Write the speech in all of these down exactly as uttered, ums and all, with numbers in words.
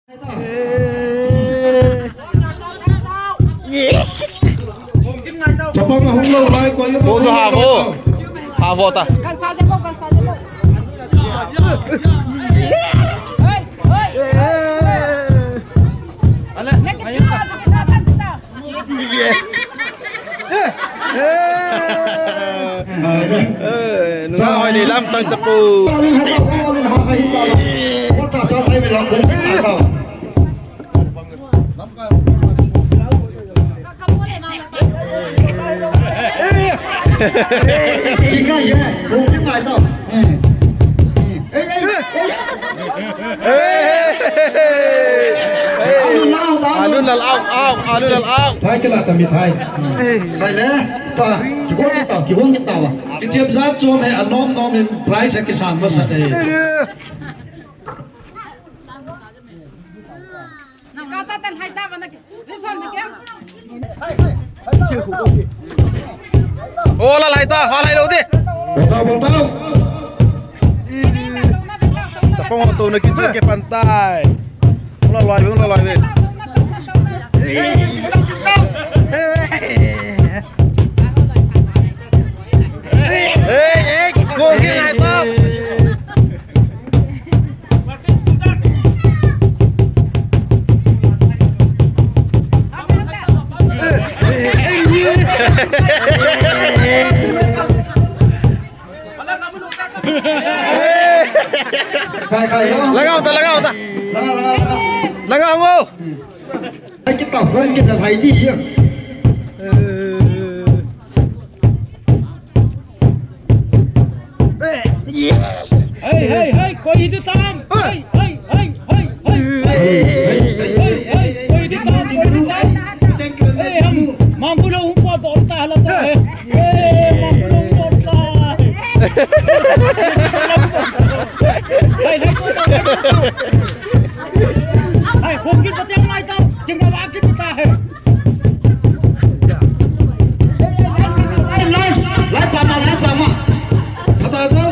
Chapang a hung lo lai, koi a hung lo lai. Bawlzo, ha vo. Ha vo ta. Kan sa je bo, kan sa je bo. Hei, hei. Nek kita, kita, kita. Eh, nunga hoi ni lam chang ta pu. Anun Lal out, out, Anun Lal out. Thai kila tami Thai. Khai le, ta, kiguang kita, kiguang kita ba. Kichiam za chom he, anom nom he, price he kisang ba sa de. Kata tan hai ta ba na ki. Ola lai ta, ha lai lo de. Botau, botau. Chapang ho to na ki chun ke pantai. Ola lai be, ola lai be. Hey, hey, go get lai ta. Langa ta, langa ta. Langa mo. Ai, kita hong kita lai di ya. Hey, hey, hey, koi di tam. Hey, hey, hey, hey, hey. Hey, hey, hey, koi di tam, koi di tam. Hey, hum mampu na umpa dorta halata hai. Hey, mampu na umpa dorta hai. Hey, hey, koi di tam. Hey, hong kita tiang mai tam, tiang bawa kita hai. Lai, lai pama, lai pama. Kata tu,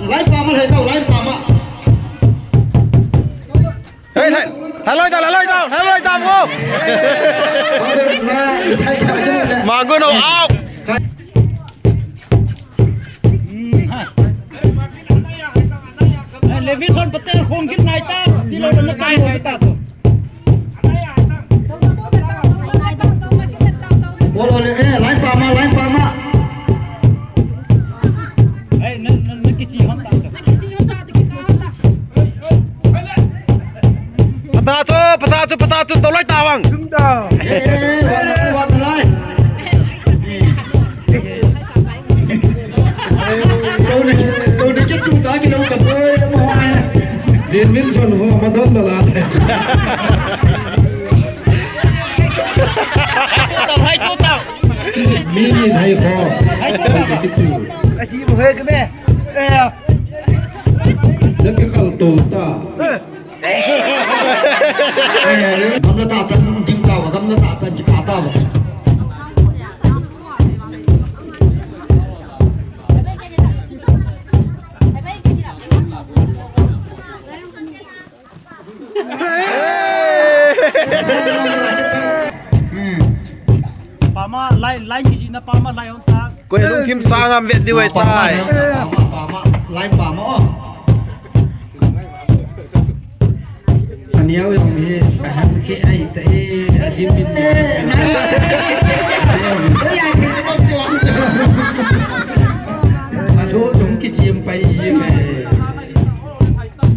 lai pama, lai tau, lai pama. Hey, hey. Haloi ta, haloi ta, haloi ta, wo. Magun o, out. Eh, Levison, patel khong kin ngai ta, ti lo na kai ho ta to. Bol, bol, eh, line pama, line pama. Eh, na, na, na kichi hon ta to. Pata chu, pata chu, pata chu, to lai ta wang. Sum da. Eh, eh, eh, wat, wat lai. Tau ni, tau ni ke chu ta ki lo ta poi mo ai. Din min son ho ma don da la. Tau hai tu tau. Mi ni hai ho. Hai tu tau. Ki chu. A ji mo he ke me. Eh. Dak ke khal to ta. Gamla ta tan ding ta ba, gamla ta tan ki ka ta ba. Pama, line, line ki na pama, line on ta. Koi lungthim sang am vet di wai tai. Pama, pama, line pama, oh. Aniau yong hi, ahan khi ai ta e, adim bin. Eh, na. Ai, ai, khi bom tuang. Ado jong ki chim pai e.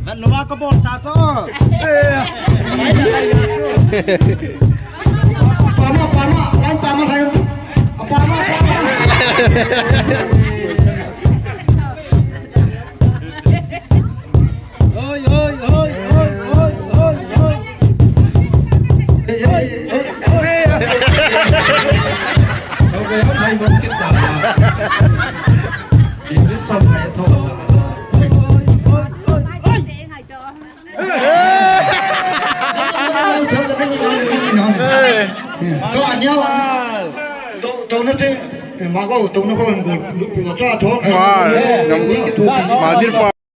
Vet lo ma ka bol ta cho. Pama, pama, line pama, line. Pama, pama. Oi, oi, oi. Oi, oi, oi, oi. Oi, oi, oi, oi. Oi, oi, oi, oi. Ko aniau. To, to na te, ma ko, to na ko, ko, ko, to, to. Wah, ngam, ma dir pa.